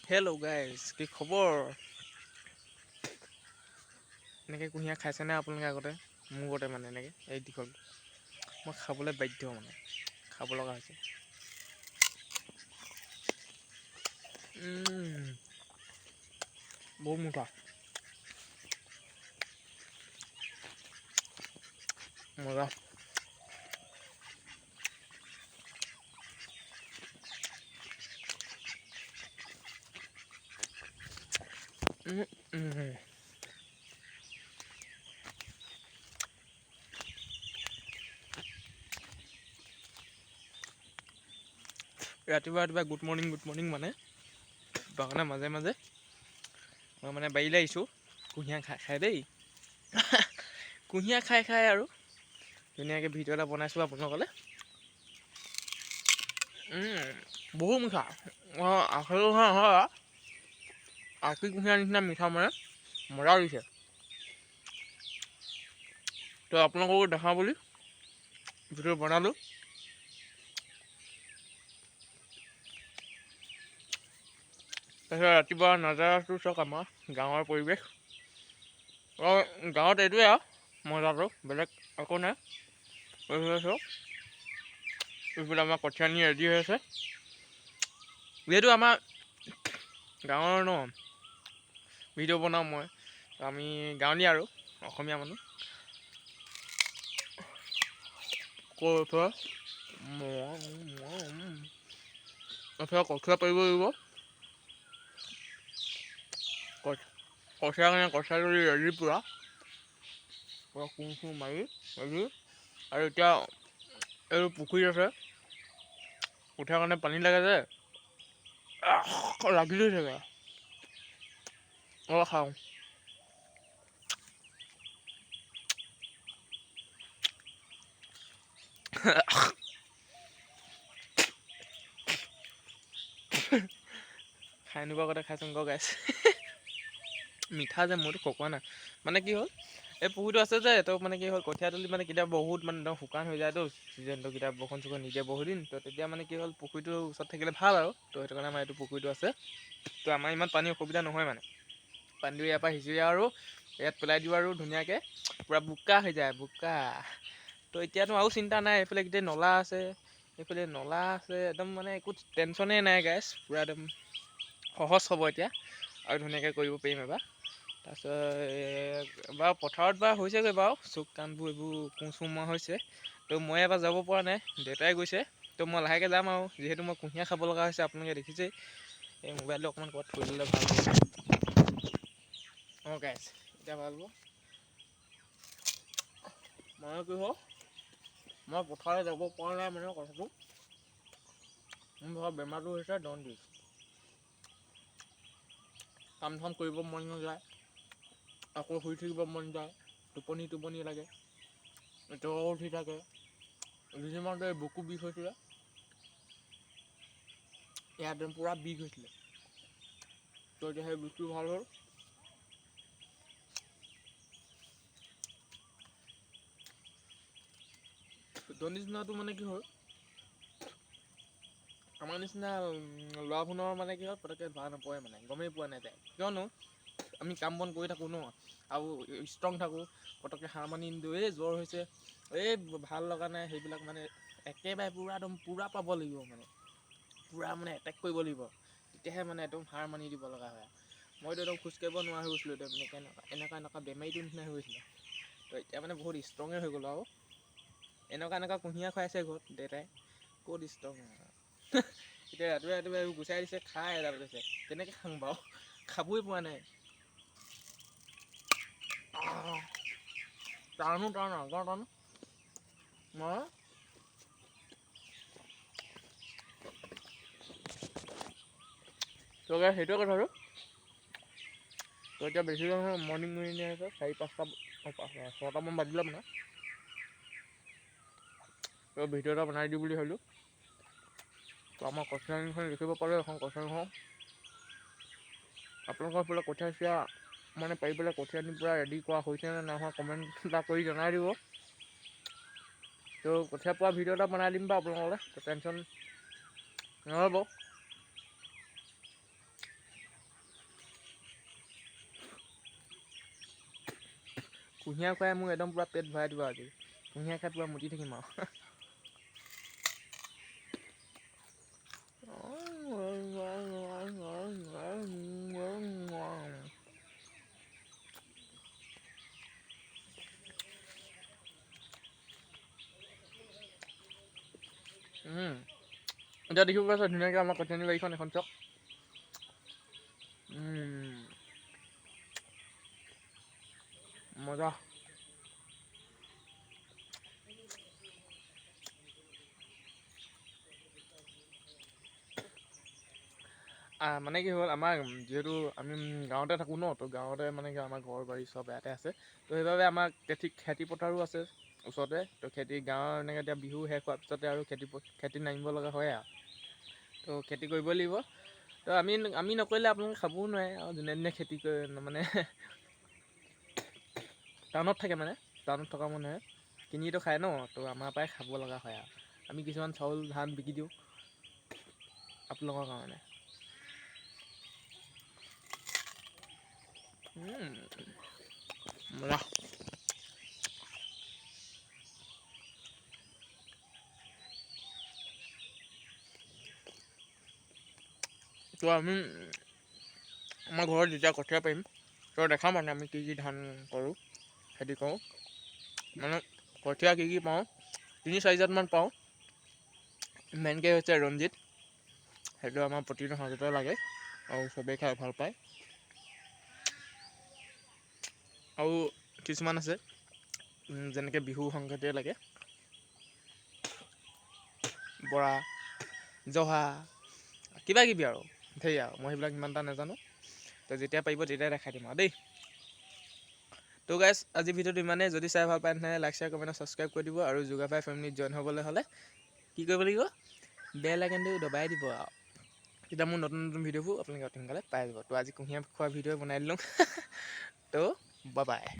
Hello' guys, কি খবৰ? এনেকৈ কুঁহিয়াৰ খাইছেনে আপোনালোকে আগতে? মোৰ গতে মানে এনেকৈ এই দীঘল মই খাবলৈ বাধ্য, মানে খাব লগা হৈছে। বহুত মিঠা, মজা। ৰাতিপুৱা ৰাতিপুৱা গুড মৰ্ণিং, গুড মৰ্ণিং। মানে বাগানৰ মাজে মাজে মই মানে বাৰীলৈ আহিছোঁ কুঁহিয়াৰ খাই খাই দেই, কুঁহিয়াৰ খাই খাই আৰু ধুনীয়াকৈ ভিডিঅ' এটা বনাইছোঁ আপোনালোকলৈ। বহু মিঠা। অঁ, আখি হয়, আখি কুঁহিয়াৰ নিচিনা মিঠা, মানে মজা দিছে। তো আপোনালোককো দেখাওঁ বুলি ভিডিঅ' বনালোঁ। তাৰপিছত ৰাতিপুৱা নাজাৰাটো চাওক, আমাৰ গাঁৱৰ পৰিৱেশ। অঁ, গাঁৱত এইটোৱে আৰু মজাটো, বেলেগ একো নাই। এইফালে চাওক, এইফালে আমাৰ কঠীয়ানি ৰেডি হৈ আছে। যিহেতু আমাৰ গাঁৱৰ ন ভিডিঅ' বনাওঁ মই, আমি গাঁৱলীয়া আৰু অসমীয়া মানুহ। এইফালে কঠীয়া পাৰিব লাগিব। কঠীয়া কাৰণে কঠীয়া তুলি ৰেডি, পূৰা পূৰা কোৰ চোৰ মাৰি ৰেডি। আৰু এতিয়া এইটো পুখুৰী আছে, কঠীয়াৰ কাৰণে পানী লাগে যে লাগি থাকে। অলপ খাওঁ। খাই নোপোৱা আগতে খাইছোং গাইছ। মিঠা যে, মইতো খকোৱা নাই। মানে কি হ'ল, এই পুখুৰীটো আছে যে, তো মানে কি হ'ল, কঠীয়া তুলি মানে কেতিয়াবা বহুত মানে একদম শুকান হৈ যায়তো ছিজনটো, কেতিয়াবা বৰষুণ চৰষুণ নিদিয়ে বহুত দিন। তো তেতিয়া মানে কি হ'ল, পুখুৰীটোৰ ওচৰত থাকিলে ভাল আৰু। তো সেইটো কাৰণে আমাৰ এইটো পুখুৰীটো আছে। তো আমাৰ ইমান পানী অসুবিধা নহয়, মানে পানীটো ইয়াৰ পৰা সিঁচি আৰু ইয়াত পেলাই দিওঁ আৰু ধুনীয়াকৈ পূৰা বোকা হৈ যায়, বোকা। তো এতিয়াতো আৰু চিন্তা নাই, এইফালে গোটেই নলা আছে, এইফালে নলা আছে, একদম মানে একো টেনশ্যনেই নাই গাইছ। পূৰা একদম সহজ হ'ব এতিয়া আৰু ধুনীয়াকৈ কৰিব পাৰিম এবাৰ। তাৰপিছত বাৰু পথাৰত বাৰু হৈছেগৈ বাৰু, চুক কাণবোৰ এইবোৰ কোৰ চোৰ মৰা হৈছে। তো মই এবাৰ যাব পৰা নাই, দেউতাই গৈছে। তো মই লাহেকৈ যাম আৰু, যিহেতু মই কুঁহিয়াৰ খাব লগা হৈছে, আপোনালোকে দেখিছেই। এই মোবাইলটো অকণমান ক'ৰবাত থৈ দিলে ভাল হ'ব। অঁ গাইছ, এতিয়া ভাল হ'ব। মানে কি হ'ল, মই পথাৰলৈ যাব পৰা নাই, মানে কথাটো মোৰ ধৰক বেমাৰটো হৈছে জণ্ডিছ। কাম চাম কৰিব মন নাযায়, আকৌ শুই থাকিব মন যায়, টোপনি টোপনি লাগে, জ্বৰ উঠি থাকে। দুদিনমানতে বুকু বিষ হৈছিলে, ইয়াত একদম পূৰা বিষ হৈছিলে। তো এতিয়া সেই বিষটো ভাল হ'ল। জণ্ডিছ হোৱাটো মানে কি হ'ল, আমাৰ নিচিনা ল'ৰাবোৰৰ মানে কি হয়, পটককৈ ধৰা নপৰে, মানে গমেই পোৱা নাযায়। কিয়নো আমি কাম বন কৰি থাকোঁ ন, আৰু ষ্ট্ৰং থাকোঁ, পটককৈ হাৰ মানি নিদিওঁ। এই জ্বৰ হৈছে, এই ভাল লগা নাই, সেইবিলাক মানে একেবাৰে পূৰা একদম পূৰা পাব লাগিব, মানে পূৰা মানে এটেক কৰিব লাগিব, তেতিয়াহে মানে একদম হাৰ মানি দিব লগা হয়। মইতো একদম খোজকাঢ়িব নোৱাৰা হৈ গৈছিলোঁ, একদম এনেকৈ এনেকুৱা এনেকুৱা এনেকুৱা বেমাৰীটোৰ নিচিনা হৈ গৈছিলোঁ। তো এতিয়া মানে বহুত ষ্ট্ৰঙে হৈ গ'লোঁ আৰু। এনেকুৱা এনেকুৱা কুঁহিয়াৰ খুৱাইছে ঘৰত দেউতাই, ক'ত ষ্ট্ৰং। এতিয়া ৰাতিপুৱা ৰাতিপুৱা এইবোৰ গুচাই দিছে, খাই এডাল কৈছে, কেনেকৈ খাওঁ বাৰু, খাবই পোৱা নাই। টানো টান আগৰ টান মই। তো সেইটোৱে কথাটো। তো এতিয়া বেছি নহয়, মৰ্ণিং মৰ্ণিং আছে, চাৰি পাঁচটা ছটামান বাজিলে মানে। তো ভিডিঅ' এটা বনাই দিওঁ বুলি ভাবিলোঁ। তো আমাৰ কঠীয়ানিখন দেখিব পালোঁ, এখন কঠীয়ানিখন। আপোনালোকৰ ফালে কঠীয়া চঠীয়া মানে পাৰি পেলাই কঠীয়ানি পূৰা ৰেডি কৰা হৈছে নে নাই হোৱা, কমেণ্ট এটা কৰি জনাই দিব। তো কঠীয়া পোৱা ভিডিঅ' এটা বনাই দিম বাৰু আপোনালোকলৈ, তো টেনশ্যন নল'ব। কুঁহিয়াৰ খুৱাই মোক একদম পূৰা পেট ভৰাই দিব আজি। কুঁহিয়াৰ খাই পূৰা মুতি থাকিম আৰু। এতিয়া দেখিব পাইছা ধুনীয়াকৈ আমাৰ কঠীয়ানি বাৰীখন এখন চাওক। মজা। মানে কি হ'ল, আমাৰ যিহেতু আমি গাঁৱতে থাকোঁ ন, তো গাঁৱতে মানে কি আমাৰ ঘৰ বাৰী চব ইয়াতে আছে। তো সেইবাবে আমাৰ খেতি পথাৰো আছে ওচৰতে। তো খেতি গাঁৱৰ এনেকৈ এতিয়া বিহু শেষ হোৱাৰ পিছতে আৰু খেতিত নামিব লগা হয় আৰু। তো খেতি কৰিবই লাগিব। তো আমি নকৰিলে আপোনালোকে খাবও নোৱাৰে। আৰু যোনে যোনে খেতি কৰে মানে টাউনত থাকে, মানে টাউনত থকা মানুহে কিনিতো খায় ন, তো আমাৰ পৰাই খাব লগা হয় আৰু। আমি কিছুমান চাউল ধান বিকি দিওঁ আপোনালোকৰ কাৰণে। মজা। তো আমি আমাৰ ঘৰত যেতিয়া কঠীয়া পাৰিম তো দেখাম মানে আমি কি কি ধান কৰোঁ, খেতি কৰোঁ, মানে কঠীয়া কি কি পাওঁ, 3-4 জাতমান পাওঁ। মেইনকৈ হৈছে ৰঞ্জিত, সেইটো আমাৰ প্ৰতিটো সাঁজতে লাগে আৰু চবেই খাই ভাল পায়। আৰু কিছুমান আছে যেনেকৈ বিহু সংক্ৰান্তিয়ে লাগে, বৰা, জহা, কিবা কিবি আৰু ধেৰ আৰু, মই সেইবিলাক ইমান এটা নাজানো। তো যেতিয়া পাৰিব তেতিয়াই দেখাই দিম আৰু দেই। তো গাইজ আজি ভিডিঅ'টো ইমানেই। যদি চাই ভাল পায় তেনেহ'লে লাইক, শ্বেয়াৰ, কমেণ্ট, ছাবস্ক্ৰাইব কৰি দিব। আৰু যোগাভাই ফেমিলিত জইন হ'বলৈ হ'লে কি কৰিব লাগিব, বেল আইকনটো দবাই দিব আৰু, তেতিয়া মোৰ নতুন নতুন ভিডিঅ'বোৰ আপোনালোকে অতি সোনকালে পাই যাব। তো আজি কুঁহিয়াৰ খোৱা ভিডিঅ' বনাই দিলোঁ। তো বাই বাই।